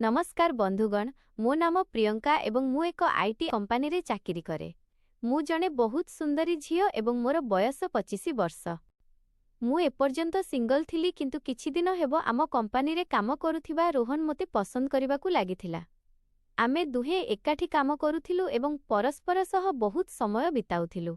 ନମସ୍କାର ବନ୍ଧୁଗଣ, ମୋ ନାମ ପ୍ରିୟଙ୍କା ଏବଂ ମୁଁ ଏକ IT କମ୍ପାନୀରେ ଚାକିରି କରେ। ମୁଁ ଜଣେ ବହୁତ ସୁନ୍ଦରୀ ଝିଅ ଏବଂ ମୋର ବୟସ 25 ବର୍ଷ। ମୁଁ ଏପର୍ଯ୍ୟନ୍ତ ସିଙ୍ଗଲ ଥିଲି, କିନ୍ତୁ କିଛି ଦିନ ହେବ ଆମ କମ୍ପାନୀରେ କାମ କରୁଥିବା ରୋହନ ମୋତେ ପସନ୍ଦ କରିବାକୁ ଲାଗିଥିଲା। ଆମେ ଦୁହେଁ ଏକାଠି କାମ କରୁଥିଲୁ ଏବଂ ପରସ୍ପର ସହ ବହୁତ ସମୟ ବିତାଉଥିଲୁ।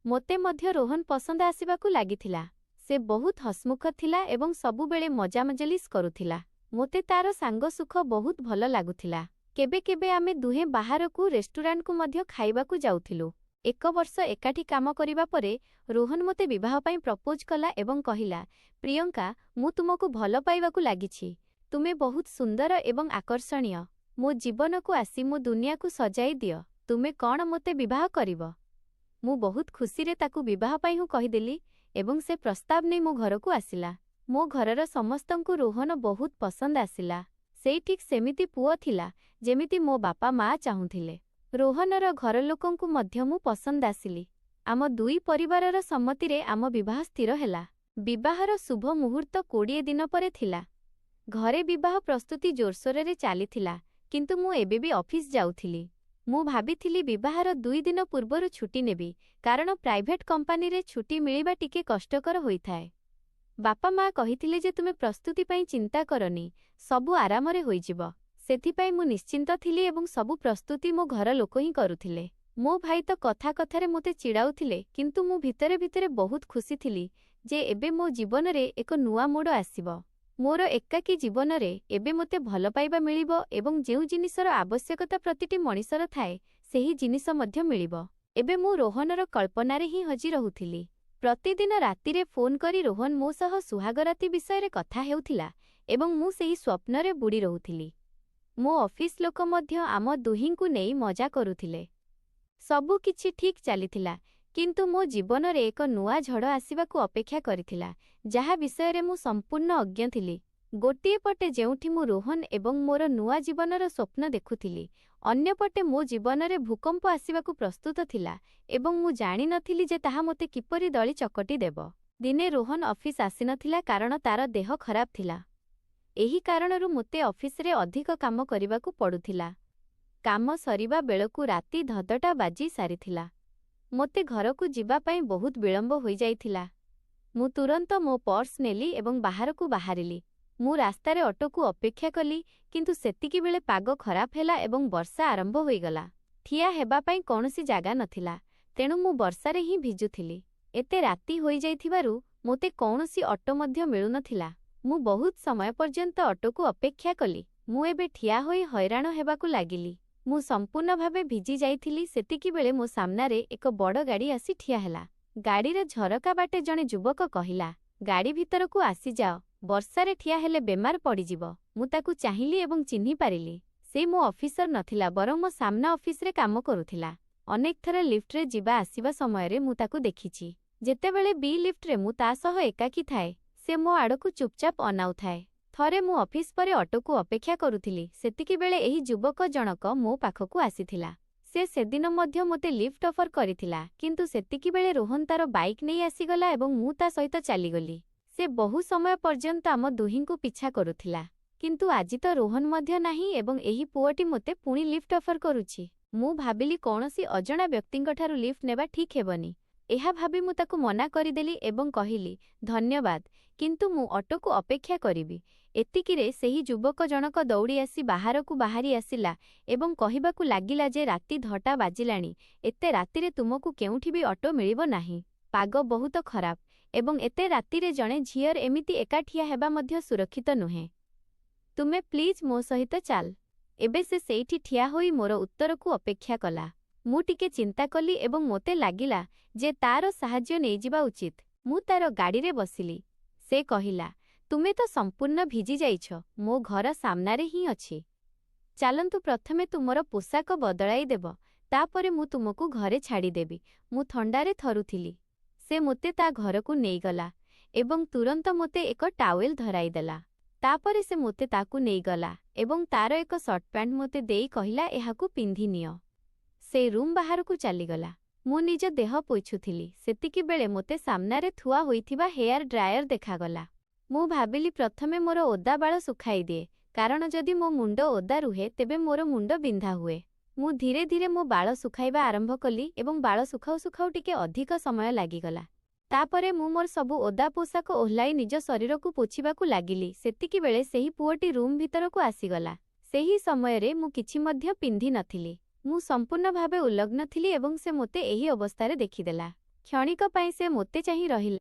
ମୋତେ ମଧ୍ୟ ରୋହନ ପସନ୍ଦ ଆସିବାକୁ ଲାଗିଥିଲା। ସେ ବହୁତ ହସମୁଖ ଥିଲା ଏବଂ ସବୁବେଳେ ମଜାମଜଲିସ କରୁଥିଲା। ମୋତେ ତାର ସାଙ୍ଗ ସୁଖ ବହୁତ ଭଲ ଲାଗୁଥିଲା। କେବେ କେବେ ଆମେ ଦୁହେଁ ବାହାରକୁ ରେଷ୍ଟୁରାଣ୍ଟକୁ ମଧ୍ୟ ଖାଇବାକୁ ଯାଉଥିଲୁ। ଏକ ବର୍ଷ ଏକାଠି କାମ କରିବା ପରେ ରୋହନ ମୋତେ ବିବାହ ପାଇଁ ପ୍ରପୋଜ କଲା ଏବଂ କହିଲା, "ପ୍ରିୟଙ୍କା, ମୁଁ ତୁମକୁ ଭଲ ପାଇବାକୁ ଲାଗିଛି। ତୁମେ ବହୁତ ସୁନ୍ଦର ଏବଂ ଆକର୍ଷଣୀୟ। ମୋ ଜୀବନକୁ ଆସି ମୋ ଦୁନିଆକୁ ସଜାଇ ଦିଅ। ତୁମେ କଣ ମୋତେ ବିବାହ କରିବ?" ମୁଁ ବହୁତ ଖୁସିରେ ତାକୁ ବିବାହ ପାଇଁ ହଁ କହିଦେଲି ଏବଂ ସେ ପ୍ରସ୍ତାବ ନେଇ ମୋ ଘରକୁ ଆସିଲା। ମୋ ଘରର ସମସ୍ତଙ୍କୁ ରୋହନ ବହୁତ ପସନ୍ଦ ଆସିଲା। ସେଇ ଠିକ୍ ସେମିତି ପୁଅ ଥିଲା, ଯେମିତି ମୋ ବାପା ମା ଚାହୁଁଥିଲେ। ରୋହନର ଘର ଲୋକଙ୍କୁ ମଧ୍ୟ ମୁଁ ପସନ୍ଦ ଆସିଲି। ଆମ ଦୁଇ ପରିବାରର ସମ୍ମତିରେ ଆମ ବିବାହ ସ୍ଥିର ହେଲା। ବିବାହର ଶୁଭ ମୁହୂର୍ତ୍ତ 20 ଦିନ ପରେ ଥିଲା। ଘରେ ବିବାହ ପ୍ରସ୍ତୁତି ଜୋରସୋରରେ ଚାଲିଥିଲା, କିନ୍ତୁ ମୁଁ ଏବେ ବି ଅଫିସ ଯାଉଥିଲି। ମୁଁ ଭାବିଥିଲି ବିବାହର 2 ଦିନ ପୂର୍ବରୁ ଛୁଟି ନେବି, କାରଣ ପ୍ରାଇଭେଟ କମ୍ପାନୀରେ ଛୁଟି ମିଳିବା ଟିକେ କଷ୍ଟକର ହୋଇଥାଏ। ବାପା ମା କହିଥିଲେ ଯେ ତୁମେ ପ୍ରସ୍ତୁତି ପାଇଁ ଚିନ୍ତା କରନି, ସବୁ ଆରାମରେ ହୋଇଯିବ। ସେଥିପାଇଁ ମୁଁ ନିଶ୍ଚିନ୍ତ ଥିଲି ଏବଂ ସବୁ ପ୍ରସ୍ତୁତି ମୋ ଘର ଲୋକ ହିଁ କରୁଥିଲେ। ମୋ ଭାଇ ତ କଥା କଥାରେ ମୋତେ ଚିଡ଼ାଉଥିଲେ, କିନ୍ତୁ ମୁଁ ଭିତରେ ଭିତରେ ବହୁତ ଖୁସି ଥିଲି ଯେ ଏବେ ମୋ ଜୀବନରେ ଏକ ନୂଆ ମୋଡ଼ ଆସିବ। ମୋର ଏକାକୀ ଜୀବନରେ ଏବେ ମୋତେ ଭଲ ପାଇବା ମିଳିବ ଏବଂ ଯେଉଁ ଜିନିଷର ଆବଶ୍ୟକତା ପ୍ରତିଟି ମଣିଷର ଥାଏ, ସେହି ଜିନିଷ ମଧ୍ୟ ମିଳିବ। ଏବେ ମୁଁ ରୋହନର କଳ୍ପନାରେ ହିଁ ହଜି ରହୁଥିଲି। ପ୍ରତିଦିନ ରାତିରେ ଫୋନ୍ କରି ରୋହନ ମୋ ସହ ସୁହାଗରାତି ବିଷୟରେ କଥା ହେଉଥିଲା ଏବଂ ମୁଁ ସେହି ସ୍ୱପ୍ନରେ ବୁଡ଼ି ରହୁଥିଲି। ମୋ ଅଫିସ ଲୋକ ମଧ୍ୟ ଆମ ଦୁହିଁଙ୍କୁ ନେଇ ମଜା କରୁଥିଲେ। ସବୁ କିଛି ଠିକ୍ ଚାଲିଥିଲା, କିନ୍ତୁ ମୋ ଜୀବନରେ ଏକ ନୂଆ ଝଡ଼ ଆସିବାକୁ ଅପେକ୍ଷା କରିଥିଲା, ଯାହା ବିଷୟରେ ମୁଁ ସମ୍ପୂର୍ଣ୍ଣ ଅଜ୍ଞ ଥିଲି। ଗୋଟିଏ ପଟେ ଯେଉଁଠି ମୁଁ ରୋହନ ଏବଂ ମୋର ନୂଆ ଜୀବନର ସ୍ୱପ୍ନ ଦେଖୁଥିଲି, ଅନ୍ୟପଟେ ମୋ ଜୀବନରେ ଭୂକମ୍ପ ଆସିବାକୁ ପ୍ରସ୍ତୁତ ଥିଲା ଏବଂ ମୁଁ ଜାଣିନଥିଲି ଯେ ତାହା ମୋତେ କିପରି ଦଳି ଚକଟି ଦେବ। ଦିନେ ରୋହନ ଅଫିସ ଆସିନଥିଲା, କାରଣ ତାର ଦେହ ଖରାପ ଥିଲା। ଏହି କାରଣରୁ ମୋତେ ଅଫିସରେ ଅଧିକ କାମ କରିବାକୁ ପଡୁଥିଲା। କାମ ସରିବା ବେଳକୁ ରାତି 10ଟା ବାଜି ସାରିଥିଲା। ମୋତେ ଘରକୁ ଯିବା ପାଇଁ ବହୁତ ବିଳମ୍ବ ହୋଇଯାଇଥିଲା। ମୁଁ ତୁରନ୍ତ ମୋ ପର୍ସ ନେଲି ଏବଂ ବାହାରକୁ ବାହାରିଲି। ମୁଁ ରାସ୍ତାରେ ଅଟୋକୁ ଅପେକ୍ଷା କଲି, କିନ୍ତୁ ସେତିକିବେଳେ ପାଗ ଖରାପ ହେଲା ଏବଂ ବର୍ଷା ଆରମ୍ଭ ହୋଇଗଲା। ଠିଆ ହେବା ପାଇଁ କୌଣସି ଜାଗା ନଥିଲା, ତେଣୁ ମୁଁ ବର୍ଷାରେ ହିଁ ଭିଜୁଥିଲି। ଏତେ ରାତି ହୋଇଯାଇଥିବାରୁ ମୋତେ କୌଣସି ଅଟୋ ମଧ୍ୟ ମିଳୁନଥିଲା। ମୁଁ ବହୁତ ସମୟ ପର୍ଯ୍ୟନ୍ତ ଅଟୋକୁ ଅପେକ୍ଷା କଲି। ମୁଁ ଏବେ ଠିଆ ହୋଇ ହଇରାଣ ହେବାକୁ ଲାଗିଲି। ମୁଁ ସମ୍ପୂର୍ଣ୍ଣ ଭାବେ ଭିଜି ଯାଇଥିଲି। ସେତିକିବେଳେ ମୋ ସାମ୍ନାରେ ଏକ ବଡ଼ ଗାଡ଼ି ଆସି ଠିଆ ହେଲା। ଗାଡ଼ିର ଝରକା ବାଟେ ଜଣେ ଯୁବକ କହିଲା, "ଗାଡ଼ି ଭିତରକୁ ଆସିଯାଅ, ବର୍ଷାରେ ଠିଆ ହେଲେ ବେମାର ପଡ଼ିଯିବ।" ମୁଁ ତାକୁ ଚାହିଁଲି ଏବଂ ଚିହ୍ନି ପାରିଲି। ସେ ମୋ ଅଫିସର ନଥିଲା, ବରଂ ମୋ ସାମ୍ନା ଅଫିସରେ କାମ କରୁଥିଲା। ଅନେକ ଥର ଲିଫ୍ଟରେ ଯିବା ଆସିବା ସମୟରେ ମୁଁ ତାକୁ ଦେଖିଛି। ଯେତେବେଳେ ବି ଲିଫ୍ଟରେ ମୁଁ ତା ସହ ଏକାକୀ ଥାଏ, ସେ ମୋ ଆଡ଼କୁ ଚୁପଚାପ ଅନାଉଥାଏ। ଥରେ ମୁଁ ଅଫିସ ପରେ ଅଟୋକୁ ଅପେକ୍ଷା କରୁଥିଲି, ସେତିକିବେଳେ ଏହି ଯୁବକ ଜଣକ ମୋ ପାଖକୁ ଆସିଥିଲା। ସେ ସେଦିନ ମଧ୍ୟ ମୋତେ ଲିଫ୍ଟ ଅଫର କରିଥିଲା, କିନ୍ତୁ ସେତିକିବେଳେ ରୋହନ ତାର ବାଇକ୍ ନେଇ ଆସିଗଲା ଏବଂ ମୁଁ ତା ସହିତ ଚାଲିଗଲି। ସେ ବହୁ ସମୟ ପର୍ଯ୍ୟନ୍ତ ଆମ ଦୁହିଁଙ୍କୁ ପିଛା କରୁଥିଲା। କିନ୍ତୁ ଆଜି ତ ରୋହନ ମଧ୍ୟ ନାହିଁ ଏବଂ ଏହି ପୁଅଟି ମୋତେ ପୁଣି ଲିଫ୍ଟ ଅଫର କରୁଛି। ମୁଁ ଭାବିଲି କୌଣସି ଅଜଣା ବ୍ୟକ୍ତିଙ୍କଠାରୁ ଲିଫ୍ଟ ନେବା ଠିକ୍ ହେବନି। ଏହା ଭାବି ମୁଁ ତାକୁ ମନା କରିଦେଲି ଏବଂ କହିଲି, "ଧନ୍ୟବାଦ, କିନ୍ତୁ ମୁଁ ଅଟୋକୁ ଅପେକ୍ଷା କରିବି।" ଏତିକିରେ ସେହି ଯୁବକ ଜଣକ ଦୌଡ଼ି ଆସି ବାହାରକୁ ବାହାରି ଆସିଲା ଏବଂ କହିବାକୁ ଲାଗିଲା ଯେ ରାତି 10ଟା ବାଜିଲାଣି, ଏତେ ରାତିରେ ତୁମକୁ କେଉଁଠି ବି ଅଟୋ ମିଳିବ ନାହିଁ। ପାଗ ବହୁତ ଖରାପ ଏବଂ ଏତେ ରାତିରେ ଜଣେ ଝିଅର ଏମିତି ଏକା ଠିଆ ହେବା ମଧ୍ୟ ସୁରକ୍ଷିତ ନୁହେଁ। ତୁମେ ପ୍ଲିଜ୍ ମୋ ସହିତ ଚାଲ। ଏବେ ସେ ସେଇଠି ଠିଆ ହୋଇ ମୋର ଉତ୍ତରକୁ ଅପେକ୍ଷା କଲା। ମୁଁ ଟିକେ ଚିନ୍ତା କଲି ଏବଂ ମୋତେ ଲାଗିଲା ଯେ ତାର ସାହାଯ୍ୟ ନେଇଯିବା ଉଚିତ। ମୁଁ ତାର ଗାଡ଼ିରେ ବସିଲି। ସେ କହିଲା, "ତୁମେ ତ ସମ୍ପୂର୍ଣ୍ଣ ଭିଜି ଯାଇଛ, ମୋ ଘର ସାମ୍ନାରେ ହିଁ ଅଛି। ଚାଲନ୍ତୁ, ପ୍ରଥମେ ତୁମର ପୋଷାକ ବଦଳାଇ ଦେବ, ତାପରେ ମୁଁ ତୁମକୁ ଘରେ ଛାଡ଼ିଦେବି।" ମୁଁ ଥଣ୍ଡାରେ ଥରୁଥିଲି। ସେ ମୋତେ ତା ଘରକୁ ନେଇଗଲା ଏବଂ ତୁରନ୍ତ ମୋତେ ଏକ ଟାୱେଲ ଧରାଇଦେଲା। ତାପରେ ସେ ମୋତେ ତାକୁ ନେଇଗଲା ଏବଂ ତାର ଏକ ସର୍ଟ ପ୍ୟାଣ୍ଟ ମୋତେ ଦେଇ କହିଲା, "ଏହାକୁ ପିନ୍ଧି ନିଅ।" ସେ ରୁମ୍ ବାହାରକୁ ଚାଲିଗଲା। ମୁଁ ନିଜ ଦେହ ପୋଛୁଥିଲି, ସେତିକିବେଳେ ମୋତେ ସାମ୍ନାରେ ଥୁଆ ହୋଇଥିବା ହେୟାର ଡ୍ରାୟର ଦେଖାଗଲା। ମୁଁ ଭାବିଲି ପ୍ରଥମେ ମୋର ଓଦା ବାଳ ଶୁଖାଇଦିଏ, କାରଣ ଯଦି ମୋ ମୁଣ୍ଡ ଓଦା ରୁହେ, ତେବେ ମୋର ମୁଣ୍ଡ ବିନ୍ଧା ହୁଏ। ମୁଁ ଧୀରେ ଧୀରେ ମୋ ବାଳ ଶୁଖାଇବା ଆରମ୍ଭ କଲି ଏବଂ ବାଳ ଶୁଖାଉ ଶୁଖାଉ ଟିକେ ଅଧିକ ସମୟ ଲାଗିଗଲା। ତାପରେ ମୁଁ ମୋର ସବୁ ଓଦା ପୋଷାକ ଓହ୍ଲାଇ ନିଜ ଶରୀରକୁ ପୋଛିବାକୁ ଲାଗିଲି। ସେତିକିବେଳେ ସେହି ପୁଅଟି ରୁମ୍ ଭିତରକୁ ଆସିଗଲା। ସେହି ସମୟରେ ମୁଁ କିଛି ମଧ୍ୟ ପିନ୍ଧି ନଥିଲି। ମୁଁ ସମ୍ପୂର୍ଣ୍ଣ ଭାବେ ଉଲଗ୍ନ ଥିଲି ଏବଂ ସେ ମୋତେ ଏହି ଅବସ୍ଥାରେ ଦେଖିଦେଲା। କ୍ଷଣିକ ପାଇଁ ସେ ମୋତେ ଚାହିଁ ରହିଲା,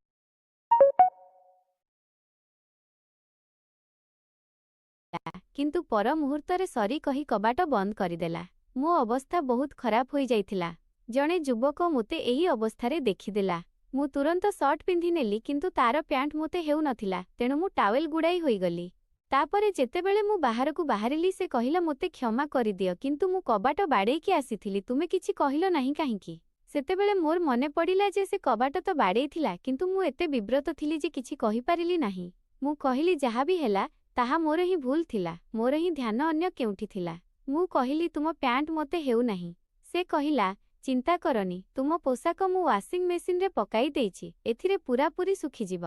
କିନ୍ତୁ ପର ମୁହୂର୍ତ୍ତରେ ସରି କହି କବାଟ ବନ୍ଦ କରିଦେଲା। ମୋ ଅବସ୍ଥା ବହୁତ ଖରାପ ହୋଇଯାଇଥିଲା। ଜଣେ ଯୁବକ ମୋତେ ଏହି ଅବସ୍ଥାରେ ଦେଖିଦେଲା। ମୁଁ ତୁରନ୍ତ ସର୍ଟ ପିନ୍ଧିନେଲି, କିନ୍ତୁ ତାର ପ୍ୟାଣ୍ଟ ମୋତେ ହେଉନଥିଲା, ତେଣୁ ମୁଁ ଟାୱେଲ ଗୁଡ଼ାଇ ହୋଇଗଲି। ତାପରେ ଯେତେବେଳେ ମୁଁ ବାହାରକୁ ବାହାରିଲି, ସେ କହିଲା, ମୋତେ କ୍ଷମା କରିଦିଅ, କିନ୍ତୁ ମୁଁ କବାଟ ବାଡ଼େଇକି ଆସିଥିଲି, ତୁମେ କିଛି କହିଲ ନାହିଁ କାହିଁକି? ସେତେବେଳେ ମୋର ମନେ ପଡ଼ିଲା ଯେ ସେ କବାଟ ତ ବାଡ଼େଇଥିଲା, କିନ୍ତୁ ମୁଁ ଏତେ ବିବ୍ରତ ଥିଲି ଯେ କିଛି କହିପାରିଲି ନାହିଁ। ମୁଁ କହିଲି, ଯାହା ବି ହେଲା ତାହା ମୋର ହିଁ ଭୁଲ ଥିଲା, ମୋର ହିଁ ଧ୍ୟାନ ଅନ୍ୟ କେଉଁଠି ଥିଲା। ମୁଁ କହିଲି, ତୁମ ପ୍ୟାଣ୍ଟ ମୋତେ ହେଉନାହିଁ। ସେ କହିଲା, ଚିନ୍ତା କରନି, ତୁମ ପୋଷାକ ମୁଁ ୱାସିଂ ମେସିନରେ ପକାଇ ଦେଇଛି, ଏଥିରେ ପୂରାପୂରି ଶୁଖିଯିବ।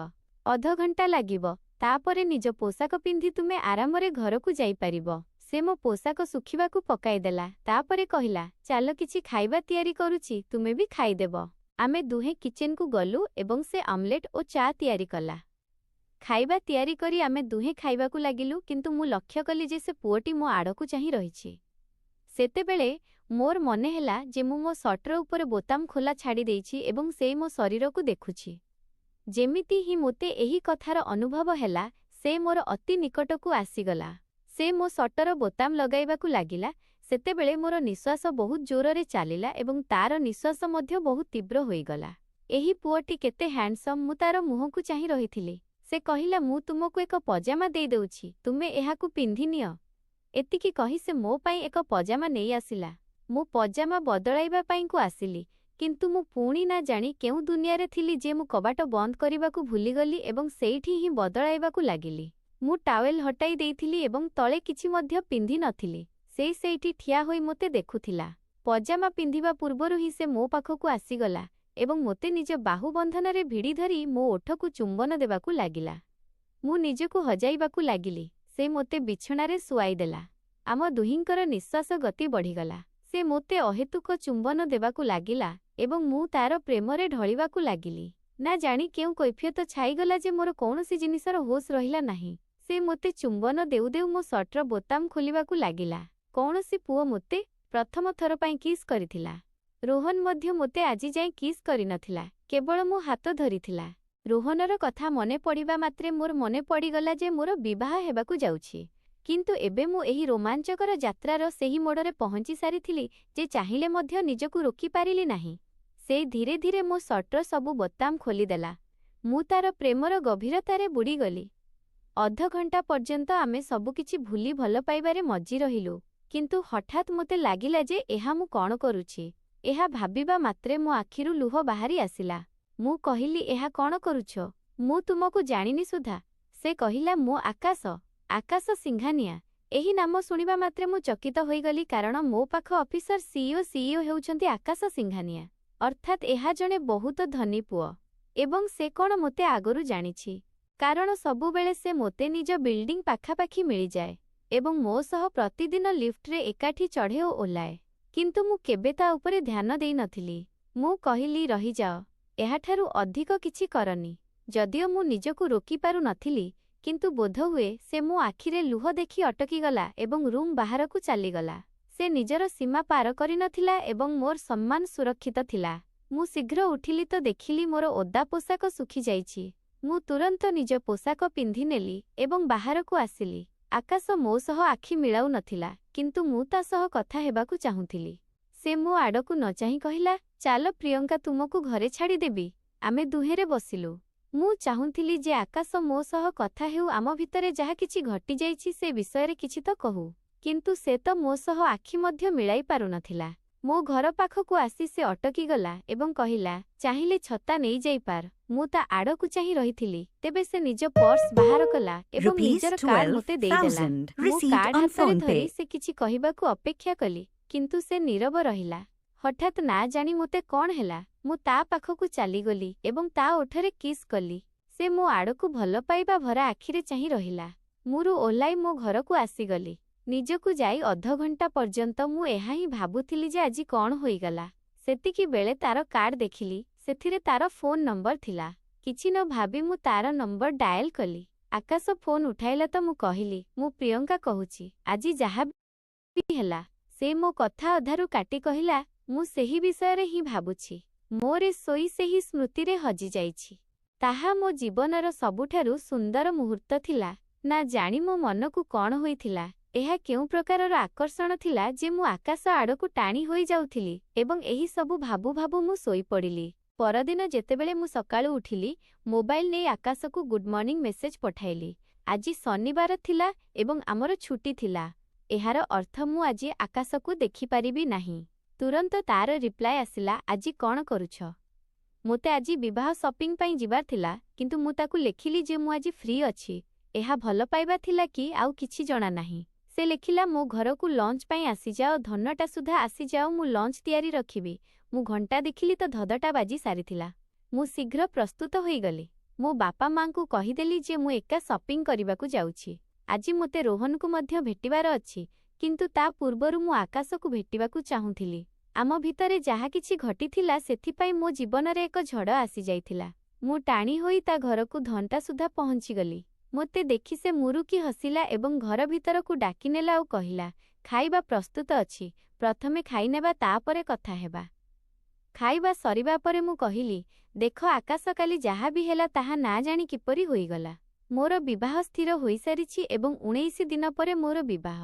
ଅଧଘଣ୍ଟା ଲାଗିବ। ତାପରେ ନିଜ ପୋଷାକ ପିନ୍ଧି ତୁମେ ଆରାମରେ ଘରକୁ ଯାଇପାରିବ। ସେ ମୋ ପୋଷାକ ଶୁଖିବାକୁ ପକାଇଦେଲା। ତାପରେ କହିଲା, ଚାଲ, କିଛି ଖାଇବା ତିଆରି କରୁଛି, ତୁମେ ବି ଖାଇଦେବ। ଆମେ ଦୁହେଁ କିଚେନକୁ ଗଲୁ ଏବଂ ସେ ଅମଲେଟ୍ ଓ ଚା ତିଆରି କଲା। ଖାଇବା ତିଆରି କରି ଆମେ ଦୁହେଁ ଖାଇବାକୁ ଲାଗିଲୁ, କିନ୍ତୁ ମୁଁ ଲକ୍ଷ୍ୟ କଲି ଯେ ସେ ପୁଅଟି ମୋ ଆଡ଼କୁ ଚାହିଁ ରହିଛି। ସେତେବେଳେ ମୋର ମନେ ହେଲା ଯେ ମୁଁ ମୋ ସର୍ଟର ଉପରେ ବୋତାମ ଖୋଲା ଛାଡ଼ି ଦେଇଛି ଏବଂ ସେ ମୋ ଶରୀରକୁ ଦେଖୁଛି। ଯେମିତି ହିଁ ମୋତେ ଏହି କଥାର ଅନୁଭବ ହେଲା, ସେ ମୋର ଅତି ନିକଟକୁ ଆସିଗଲା। ସେ ମୋ ସର୍ଟର ବୋତାମ ଲଗାଇବାକୁ ଲାଗିଲା। ସେତେବେଳେ ମୋର ନିଶ୍ୱାସ ବହୁତ ଜୋରରେ ଚାଲିଲା ଏବଂ ତାର ନିଶ୍ୱାସ ମଧ୍ୟ ବହୁତ ତୀବ୍ର ହୋଇଗଲା। ଏହି ପୁଅଟି କେତେ ହ୍ୟାଣ୍ଡସମ୍! ମୁଁ ତାର ମୁହଁକୁ ଚାହିଁ ରହିଥିଲି। ସେ କହିଲା, ମୁଁ ତୁମକୁ ଏକ ପଜାମା ଦେଇଦେଉଛି, ତୁମେ ଏହାକୁ ପିନ୍ଧି ନିଅ। ଏତିକି କହି ସେ ମୋ ପାଇଁ ଏକ ପଜାମା ନେଇ ଆସିଲା। ମୁଁ ପଜାମା ବଦଳାଇବା ପାଇଁକୁ ଆସିଲି, କିନ୍ତୁ ମୁଁ ପୁଣି ନା ଜାଣି କେଉଁ ଦୁନିଆରେ ଥିଲି ଯେ ମୁଁ କବାଟ ବନ୍ଦ କରିବାକୁ ଭୁଲିଗଲି ଏବଂ ସେଇଠି ହିଁ ବଦଳାଇବାକୁ ଲାଗିଲି। ମୁଁ ଟାୱେଲ ହଟାଇ ଦେଇଥିଲି ଏବଂ ତଳେ କିଛି ମଧ୍ୟ ପିନ୍ଧି ନଥିଲି। ସେ ସେଇଠି ଠିଆ ହୋଇ ମୋତେ ଦେଖୁଥିଲା। ପଜାମା ପିନ୍ଧିବା ପୂର୍ବରୁ ହିଁ ସେ ମୋ ପାଖକୁ ଆସିଗଲା ଏବଂ ମୋତେ ନିଜ ବାହୁବନ୍ଧନରେ ଭିଡ଼ି ଧରି ମୋ ଓଠକୁ ଚୁମ୍ବନ ଦେବାକୁ ଲାଗିଲା। ମୁଁ ନିଜକୁ ହଜାଇବାକୁ ଲାଗିଲି। ସେ ମୋତେ ବିଛଣାରେ ଶୁଆଇଦେଲା। ଆମ ଦୁହିଁଙ୍କର ନିଶ୍ୱାସ ଗତି ବଢ଼ିଗଲା। ସେ ମୋତେ ଅହେତୁକ ଚୁମ୍ବନ ଦେବାକୁ ଲାଗିଲା ଏବଂ ମୁଁ ତାର ପ୍ରେମରେ ଢଳିବାକୁ ଲାଗିଲି। ନା ଜାଣି କେଉଁ କୈଫିୟତ ଛାଇଗଲା ଯେ ମୋର କୌଣସି ଜିନିଷର ହୋସ୍ ରହିଲା ନାହିଁ। ସେ ମୋତେ ଚୁମ୍ବନ ଦେଉ ଦେଉ ମୋ ସର୍ଟର ବୋତାମ ଖୋଲିବାକୁ ଲାଗିଲା। କୌଣସି ପୁଅ ମୋତେ ପ୍ରଥମ ଥର ପାଇଁ କିସ୍ କରିଥିଲା। ରୋହନ ମଧ୍ୟ ମୋତେ ଆଜି ଯାଏଁ କିସ୍ କରିନଥିଲା, କେବଳ ମୋ ହାତ ଧରିଥିଲା। ରୋହନର କଥା ମନେ ପଡ଼ିବା ମାତ୍ରେ ମୋର ମନେ ପଡ଼ିଗଲା ଯେ ମୋର ବିବାହ ହେବାକୁ ଯାଉଛି। କିନ୍ତୁ ଏବେ ମୁଁ ଏହି ରୋମାଞ୍ଚକର ଯାତ୍ରାର ସେହି ମୋଡ଼ରେ ପହଞ୍ଚି ସାରିଥିଲି ଯେ ଚାହିଁଲେ ମଧ୍ୟ ନିଜକୁ ରୋକିପାରିଲି ନାହିଁ। ସେ ଧୀରେ ଧୀରେ ମୋ ସର୍ଟର ସବୁ ବୋତାମ ଖୋଲିଦେଲା। ମୁଁ ତାର ପ୍ରେମର ଗଭୀରତାରେ ବୁଡ଼ିଗଲି। ଅଧଘଣ୍ଟା ପର୍ଯ୍ୟନ୍ତ ଆମେ ସବୁକିଛି ଭୁଲି ଭଲ ପାଇବାରେ ମଜ୍ଜି ରହିଲୁ। କିନ୍ତୁ ହଠାତ୍ ମୋତେ ଲାଗିଲା ଯେ ଏହା ମୁଁ କଣ କରୁଛି? ଏହା ଭାବିବା ମାତ୍ରେ ମୋ ଆଖିରୁ ଲୁହ ବାହାରି ଆସିଲା। ମୁଁ କହିଲି, ଏହା କଣ କରୁଛ? ମୁଁ ତୁମକୁ ଜାଣିନି ସୁଦ୍ଧା। ସେ କହିଲା, ମୁଁ ଆକାଶ, ଆକାଶ ସିଂଘାନିଆ। ଏହି ନାମ ଶୁଣିବା ମାତ୍ରେ ମୁଁ ଚକିତ ହୋଇଗଲି, କାରଣ ମୋ ପାଖ ଅଫିସର ସିଇଓ ହେଉଛନ୍ତି ଆକାଶ ସିଂଘାନିଆ। ଅର୍ଥାତ୍ ଏହା ଜଣେ ବହୁତ ଧନୀ ପୁଅ। ଏବଂ ସେ କଣ ମୋତେ ଆଗରୁ ଜାଣିଛି? କାରଣ ସବୁବେଳେ ସେ ମୋତେ ନିଜ ବିଲ୍ଡିଂ ପାଖାପାଖି ମିଳିଯାଏ ଏବଂ ମୋ ସହ ପ୍ରତିଦିନ ଲିଫ୍ଟରେ ଏକାଠି ଚଢ଼େ ଓ ଓହ୍ଲାଏ। କିନ୍ତୁ ମୁଁ କେବେ ତା ଉପରେ ଧ୍ୟାନ ଦେଇନଥିଲି। ମୁଁ କହିଲି, ରହିଯାଅ, ଏହାଠାରୁ ଅଧିକ କିଛି କରନି। ଯଦିଓ ମୁଁ ନିଜକୁ ରୋକିପାରୁ ନଥିଲି, କିନ୍ତୁ ବୋଧହୁଏ ସେ ମୋ ଆଖିରେ ଲୁହ ଦେଖି ଅଟକିଗଲା ଏବଂ ରୁମ୍ ବାହାରକୁ ଚାଲିଗଲା। ସେ ନିଜର ସୀମା ପାର କରିନଥିଲା ଏବଂ ମୋର ସମ୍ମାନ ସୁରକ୍ଷିତ ଥିଲା। ମୁଁ ଶୀଘ୍ର ଉଠିଲି ତ ଦେଖିଲି ମୋର ଓଦା ପୋଷାକ ଶୁଖିଯାଇଛି। ମୁଁ ତୁରନ୍ତ ନିଜ ପୋଷାକ ପିନ୍ଧିନେଲି ଏବଂ ବାହାରକୁ ଆସିଲି। ଆକାଶ ମୋ ସହ ଆଖି ମିଳାଉ ନଥିଲା, କିନ୍ତୁ ମୁଁ ତା ସହ କଥା ହେବାକୁ ଚାହୁଁଥିଲି। ସେ ମୋ ଆଡ଼କୁ ନ ଚାହିଁ କହିଲା, ଚାଲ ପ୍ରିୟଙ୍କା, ତୁମକୁ ଘରେ ଛାଡ଼ିଦେବି। ଆମେ ଦୁହେଁରେ ବସିଲୁ। ମୁଁ ଚାହୁଁଥିଲି ଯେ ଆକାଶ ମୋ ସହ କଥା ହେଉ, ଆମ ଭିତରେ ଯାହା କିଛି ଘଟିଯାଇଛି ସେ ବିଷୟରେ କିଛି ତ କହୁ। କିନ୍ତୁ ସେ ତ ମୋ ସହ ଆଖି ମଧ୍ୟ ମିଳାଇ ପାରୁନଥିଲା। ମୋ ଘର ପାଖକୁ ଆସି ସେ ଅଟକିଗଲା ଏବଂ କହିଲା, ଚାହିଁଲେ ଛତା ନେଇଯାଇପାର। ମୁଁ ତା ଆଡ଼କୁ ଚାହିଁ ରହିଥିଲି। ତେବେ ସେ ନିଜ ପର୍ସ ବାହାର କଲା ଏବଂ Rupees ନିଜର କାର୍ଡ ମୋତେ ଦେଇଦେଲା। 12,000 ମୁଁ received card on ହାତରେ phone ଧରି pay. ସେ କିଛି କହିବାକୁ ଅପେକ୍ଷା କଲି, କିନ୍ତୁ ସେ ନୀରବ ରହିଲା। ହଠାତ୍ ନା ଜାଣି ମୋତେ କଣ ହେଲା, ମୁଁ ତା ପାଖକୁ ଚାଲିଗଲି ଏବଂ ତା ଓଠରେ କିସ୍ କଲି। ସେ ମୋ ଆଡ଼କୁ ଭଲ ପାଇବା ଭରା ଆଖିରେ ଚାହିଁ ରହିଲା। ମୁଁ ରୁ ଓହ୍ଲାଇ ମୋ ଘରକୁ ଆସିଗଲି। ନିଜକୁ ଯାଇ ଅଧଘଣ୍ଟା ପର୍ଯ୍ୟନ୍ତ ମୁଁ ଏହା ହିଁ ଭାବୁଥିଲି ଯେ ଆଜି କଣ ହୋଇଗଲା। ସେତିକି ବେଳେ ତାର କାର୍ଡ ଦେଖିଲି, ସେଥିରେ ତାର ଫୋନ୍ ନମ୍ବର ଥିଲା। କିଛି ନ ଭାବି ମୁଁ ତାର ନମ୍ବର ଡାଏଲ କଲି। ଆକାଶ ଫୋନ୍ ଉଠାଇଲା ତ ମୁଁ କହିଲି, ମୁଁ ପ୍ରିୟଙ୍କା କହୁଛି, ଆଜି ଯାହା ବି ହେଲା। ସେ ମୋ କଥା ଅଧାରୁ କାଟି କହିଲା, ମୁଁ ସେହି ବିଷୟରେ ହିଁ ଭାବୁଛି। ମୋର ଶୋଇ ସେହି ସ୍ମୃତିରେ ହଜିଯାଇଛି। ତାହା ମୋ ଜୀବନର ସବୁଠାରୁ ସୁନ୍ଦର ମୁହୂର୍ତ୍ତ ଥିଲା। ନା ଜାଣି ମୋ ମନକୁ କଣ ହୋଇଥିଲା, ଏହା କେଉଁ ପ୍ରକାରର ଆକର୍ଷଣ ଥିଲା ଯେ ମୁଁ ଆକାଶ ଆଡ଼କୁ ଟାଣି ହୋଇଯାଉଥିଲି ଏବଂ ଏହି ସବୁ ଭାବୁ ଭାବୁ ମୁଁ ଶୋଇପଡ଼ିଲି। ପରଦିନ ଯେତେବେଳେ ମୁଁ ସକାଳୁ ଉଠିଲି, ମୋବାଇଲ ନେଇ ଆକାଶକୁ ଗୁଡ୍ ମର୍ଣ୍ଣିଂ ମେସେଜ ପଠାଇଲି। ଆଜି ଶନିବାର ଥିଲା ଏବଂ ଆମର ଛୁଟି ଥିଲା। ଏହାର ଅର୍ଥ ମୁଁ ଆଜି ଆକାଶକୁ ଦେଖିପାରିବି ନାହିଁ। ତୁରନ୍ତ ତାର ରିପ୍ଲାଏ ଆସିଲା, ଆଜି କଣ କରୁଛ? ମୋତେ ଆଜି ବିବାହ ସପିଂ ପାଇଁ ଯିବାର ଥିଲା, କିନ୍ତୁ ମୁଁ ତାକୁ ଲେଖିଲି ଯେ ମୁଁ ଆଜି ଫ୍ରି ଅଛି। ଏହା ଭଲ ପାଇବା ଥିଲା କି ଆଉ କିଛି ଜଣା ନାହିଁ। ସେ ଲେଖିଲା, ମୋ ଘରକୁ ଲଞ୍ଚ ପାଇଁ ଆସିଯାଅ, 9ଟା ସୁଦ୍ଧା ଆସିଯାଅ, ମୁଁ ଲଞ୍ଚ ତିଆରି ରଖିବି। ମୁଁ ଘଣ୍ଟା ଦେଖିଲି ତ 10ଟା ବାଜି ସାରିଥିଲା। ମୁଁ ଶୀଘ୍ର ପ୍ରସ୍ତୁତ ହୋଇଗଲି। ମୋ ବାପା ମାଙ୍କୁ କହିଦେଲି ଯେ ମୁଁ ଏକା ସପିଂ କରିବାକୁ ଯାଉଛି। ଆଜି ମୋତେ ରୋହନକୁ ମଧ୍ୟ ଭେଟିବାର ଅଛି, କିନ୍ତୁ ତା ପୂର୍ବରୁ ମୁଁ ଆକାଶକୁ ଭେଟିବାକୁ ଚାହୁଁଥିଲି। ଆମ ଭିତରେ ଯାହା କିଛି ଘଟିଥିଲା, ସେଥିପାଇଁ ମୋ ଜୀବନରେ ଏକ ଝଡ଼ ଆସିଯାଇଥିଲା। ମୁଁ ଟାଣି ହୋଇ ତା ଘରକୁ 9ଟା ସୁଦ୍ଧା ପହଞ୍ଚିଗଲି। ମୋତେ ଦେଖି ସେ ମୁରୁକି ହସିଲା ଏବଂ ଘର ଭିତରକୁ ଡାକିନେଲା ଆଉ କହିଲା, ଖାଇବା ପ୍ରସ୍ତୁତ ଅଛି, ପ୍ରଥମେ ଖାଇନେବା, ତାପରେ କଥା ହେବା। ଖାଇବା ସରିବା ପରେ ମୁଁ କହିଲି, ଦେଖ ଆକାଶ, କାଲି ଯାହା ବି ହେଲା ତାହା ନା ଜାଣି କିପରି ହୋଇଗଲା। ମୋର ବିବାହ ସ୍ଥିର ହୋଇସାରିଛି ଏବଂ 19 ଦିନ ପରେ ମୋର ବିବାହ।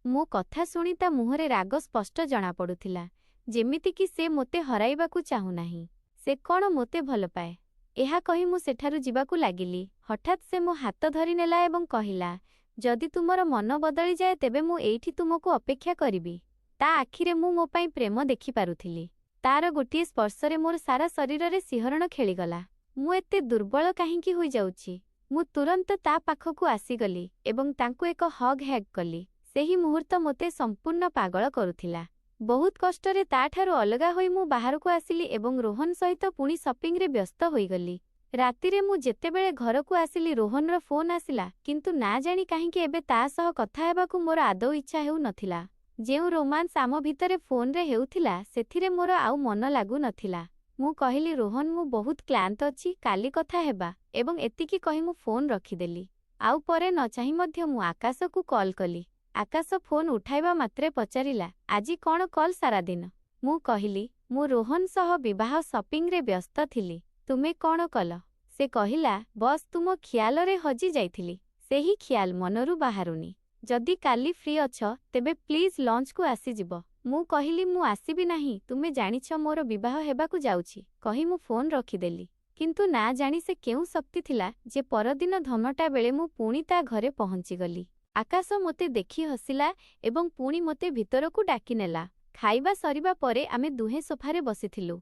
ମୋ କଥା ଶୁଣି ତା ମୁହଁରେ ରାଗ ସ୍ପଷ୍ଟ ଜଣାପଡ଼ୁଥିଲା, ଯେମିତିକି ସେ ମୋତେ ହରାଇବାକୁ ଚାହୁଁନାହିଁ। ସେ କଣ ମୋତେ ଭଲପାଏ? ଏହା କହି ମୁଁ ସେଠାରୁ ଯିବାକୁ ଲାଗିଲି। ହଠାତ୍ ସେ ମୋ ହାତ ଧରିନେଲା ଏବଂ କହିଲା, ଯଦି ତୁମର ମନ ବଦଳିଯାଏ ତେବେ ମୁଁ ଏଇଠି ତୁମକୁ ଅପେକ୍ଷା କରିବି। ତା ଆଖିରେ ମୁଁ ମୋ ପାଇଁ ପ୍ରେମ ଦେଖିପାରୁଥିଲି। ତାର ଗୋଟିଏ ସ୍ପର୍ଶରେ ମୋର ସାରା ଶରୀରରେ ଶିହରଣ ଖେଳିଗଲା। ମୁଁ ଏତେ ଦୁର୍ବଳ କାହିଁକି ହୋଇଯାଉଛି? ମୁଁ ତୁରନ୍ତ ତା ପାଖକୁ ଆସିଗଲି ଏବଂ ତାଙ୍କୁ ଏକ ହଗ୍ ହ୍ୟାଗ୍ କଲି। ସେହି ମୁହୂର୍ତ୍ତ ମୋତେ ସମ୍ପୂର୍ଣ୍ଣ ପାଗଳ କରୁଥିଲା। ବହୁତ କଷ୍ଟରେ ତାଠାରୁ ଅଲଗା ହୋଇ ମୁଁ ବାହାରକୁ ଆସିଲି ଏବଂ ରୋହନ ସହିତ ପୁଣି ସପିଂରେ ବ୍ୟସ୍ତ ହୋଇଗଲି। ରାତିରେ ମୁଁ ଯେତେବେଳେ ଘରକୁ ଆସିଲି, ରୋହନର ଫୋନ୍ ଆସିଲା, କିନ୍ତୁ ନା ଜାଣି କାହିଁକି ଏବେ ତା ସହ କଥା ହେବାକୁ ମୋର ଆଦୌ ଇଚ୍ଛା ହେଉନଥିଲା। ଯେଉଁ ରୋମାନ୍ସ ଆମ ଭିତରେ ଫୋନ୍ରେ ହେଉଥିଲା, ସେଥିରେ ମୋର ଆଉ ମନ ଲାଗୁନଥିଲା। ମୁଁ କହିଲି, ରୋହନ, ମୁଁ ବହୁତ କ୍ଳାନ୍ତ ଅଛି, କାଲି କଥା ହେବା, ଏବଂ ଏତିକି କହି ମୁଁ ଫୋନ୍ ରଖିଦେଲି। ଆଉ ପରେ ନ ଚାହିଁ ମଧ୍ୟ ମୁଁ ଆକାଶକୁ କଲ୍ କଲି। ଆକାଶ ଫୋନ୍ ଉଠାଇବା ମାତ୍ରେ ପଚାରିଲା, ଆଜି କଣ କଲ୍ ସାରାଦିନ? ମୁଁ କହିଲି, ମୁଁ ରୋହନ ସହ ବିବାହ ସପିଂରେ ବ୍ୟସ୍ତ ଥିଲି, ତୁମେ କଣ କଲ? ସେ କହିଲା, ବସ୍ ତୁମ ଖିଆଲରେ ହଜି ଯାଇଥିଲି। ସେହି ଖିଆଲ ମନରୁ ବାହାରୁନି। ଯଦି କାଲି ଫ୍ରି ଅଛ ତେବେ ପ୍ଲିଜ୍ ଲଞ୍ଚକୁ ଆସିଯିବ। ମୁଁ କହିଲି, ମୁଁ ଆସିବି ନାହିଁ, ତୁମେ ଜାଣିଛ ମୋର ବିବାହ ହେବାକୁ ଯାଉଛି, କହି ମୁଁ ଫୋନ୍ ରଖିଦେଲି। କିନ୍ତୁ ନା ଜାଣି ସେ କେଉଁ ଶକ୍ତି ଥିଲା ଯେ ପରଦିନ 9ଟା ବେଳେ ମୁଁ ପୁଣି ତା ଘରେ ପହଞ୍ଚିଗଲି। ଆକାଶ ମୋତେ ଦେଖି ହସିଲା ଏବଂ ପୁଣି ମୋତେ ଭିତରକୁ ଡାକିନେଲା। ଖାଇବା ସରିବା ପରେ ଆମେ ଦୁହେଁ ସୋଫାରେ ବସିଥିଲୁ।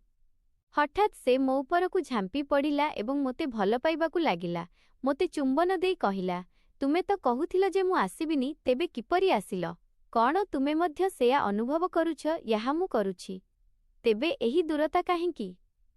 ହଠାତ୍ ସେ ମୋ ଉପରକୁ ଝାମ୍ପି ପଡ଼ିଲା ଏବଂ ମୋତେ ଭଲ ପାଇବାକୁ ଲାଗିଲା। ମୋତେ ଚୁମ୍ବନ ଦେଇ କହିଲା, ତୁମେ ତ କହୁଥିଲ ଯେ ମୁଁ ଆସିବିନି, ତେବେ କିପରି ଆସିଲ? କଣ ତୁମେ ମଧ୍ୟ ସେୟା ଅନୁଭବ କରୁଛ ଯାହା ମୁଁ କରୁଛି? ତେବେ ଏହି ଦୂରତା କାହିଁକି?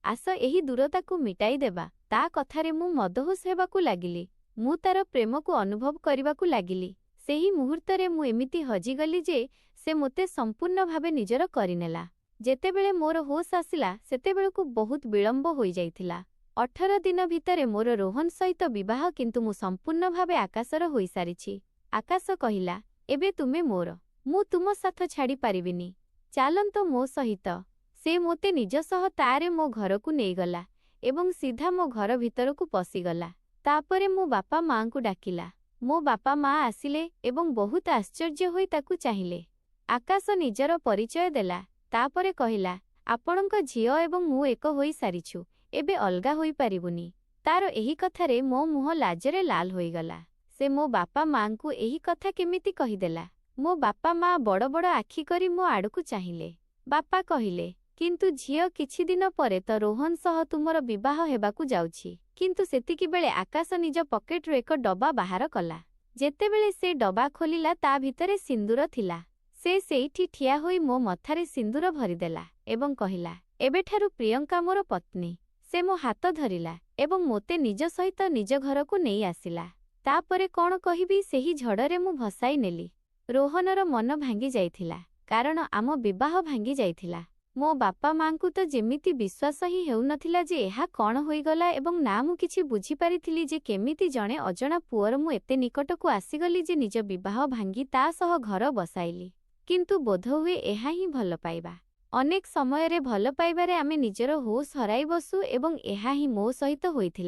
ଆସ, ଏହି ଦୂରତାକୁ ମିଟାଇ ଦେବା। ତା କଥାରେ ମୁଁ ମଦହୋସ ହେବାକୁ ଲାଗିଲି। ମୁଁ ତାର ପ୍ରେମକୁ ଅନୁଭବ କରିବାକୁ ଲାଗିଲି। ସେହି ମୁହୂର୍ତ୍ତରେ ମୁଁ ଏମିତି ହଜିଗଲି ଯେ ସେ ମୋତେ ସମ୍ପୂର୍ଣ୍ଣ ଭାବେ ନିଜର କରିନେଲା। ଯେତେବେଳେ ମୋର ହୋସ୍ ଆସିଲା, ସେତେବେଳକୁ ବହୁତ ବିଳମ୍ବ ହୋଇଯାଇଥିଲା। 18 ଦିନ ଭିତରେ ମୋର ରୋହନ ସହିତ ବିବାହ, କିନ୍ତୁ ମୁଁ ସମ୍ପୂର୍ଣ୍ଣ ଭାବେ ଆକାଶର ହୋଇସାରିଛି। ଆକାଶ କହିଲା, ଏବେ ତୁମେ ମୋର। ମୁଁ ତୁମ ସାଥ ଛାଡ଼ି ପାରିବିନି। ଚାଲନ୍ତୁ ମୋ ସହିତ। ସେ ମୋତେ ନିଜ ସହ ତାରେ ମୋ ଘରକୁ ନେଇଗଲା ଏବଂ ସିଧା ମୋ ଘର ଭିତରକୁ ପଶିଗଲା। ତାପରେ ମୋ ବାପା ମାଆଙ୍କୁ ଡାକିଲା। ମୋ ବାପା ମା ଆସିଲେ ଏବଂ ବହୁତ ଆଶ୍ଚର୍ଯ୍ୟ ହୋଇ ତାକୁ ଚାହିଁଲେ। ଆକାଶ ନିଜର ପରିଚୟ ଦେଲା। ତାପରେ କହିଲା, ଆପଣଙ୍କ ଝିଅ ଏବଂ ମୁଁ ଏକ ହୋଇସାରିଛୁ, ଏବେ ଅଲଗା ହୋଇପାରିବୁନି। ତାର ଏହି କଥାରେ ମୋ ମୁହଁ ଲାଜରେ ଲାଲ ହୋଇଗଲା। ସେ ମୋ ବାପା ମାଆଙ୍କୁ ଏହି କଥା କେମିତି କହିଦେଲା? ମୋ ବାପା ମା ବଡ଼ ବଡ଼ ଆଖି କରି ମୋ ଆଡ଼କୁ ଚାହିଁଲେ। ବାପା କହିଲେ, କିନ୍ତୁ ଝିଅ, କିଛି ଦିନ ପରେ ତ ରୋହନ ସହ ତୁମର ବିବାହ ହେବାକୁ ଯାଉଛି। କିନ୍ତୁ ସେତିକିବେଳେ ଆକାଶ ନିଜ ପକେଟରୁ ଏକ ଡବା ବାହାର କଲା। ଯେତେବେଳେ ସେ ଡବା ଖୋଲିଲା, ତା ଭିତରେ ସିନ୍ଦୁର ଥିଲା। ସେ ସେଇଠି ଠିଆ ହୋଇ ମୋ ମଥାରେ ସିନ୍ଦୁର ଭରିଦେଲା ଏବଂ କହିଲା, ଏବେଠାରୁ ପ୍ରିୟଙ୍କା ମୋର ପତ୍ନୀ। ସେ ମୋ ହାତ ଧରିଲା ଏବଂ ମୋତେ ନିଜ ସହିତ ନିଜ ଘରକୁ ନେଇ ଆସିଲା। ତାପରେ କ'ଣ କହିବି, ସେହି ଝଡ଼ରେ ମୁଁ ଭସାଇ ନେଲି। ରୋହନର ମନ ଭାଙ୍ଗି ଯାଇଥିଲା, କାରଣ ଆମ ବିବାହ ଭାଙ୍ଗି ଯାଇଥିଲା। ମୋ ବାପା ମାଙ୍କୁ ତ ଯେମିତି ବିଶ୍ୱାସ ହିଁ ହେଉନଥିଲା ଯେ ଏହା କ'ଣ ହୋଇଗଲା ଏବଂ ନା ମୁଁ କିଛି ବୁଝିପାରିଥିଲି ଯେ କେମିତି ଜଣେ ଅଜଣା ପୁଅର ମୁଁ ଏତେ ନିକଟକୁ ଆସିଗଲି ଯେ ନିଜ ବିବାହ ଭାଙ୍ଗି ତା ସହ ଘର ବସାଇଲି। କିନ୍ତୁ ବୋଧହୁଏ ଏହା ହିଁ ଭଲ ପାଇବା। ଅନେକ ସମୟରେ ଭଲ ପାଇବାରେ ଆମେ ନିଜର ହୋସ୍ ହରାଇ ବସୁ ଏବଂ ଏହା ହିଁ ମୋ ସହିତ ହୋଇଥିଲା।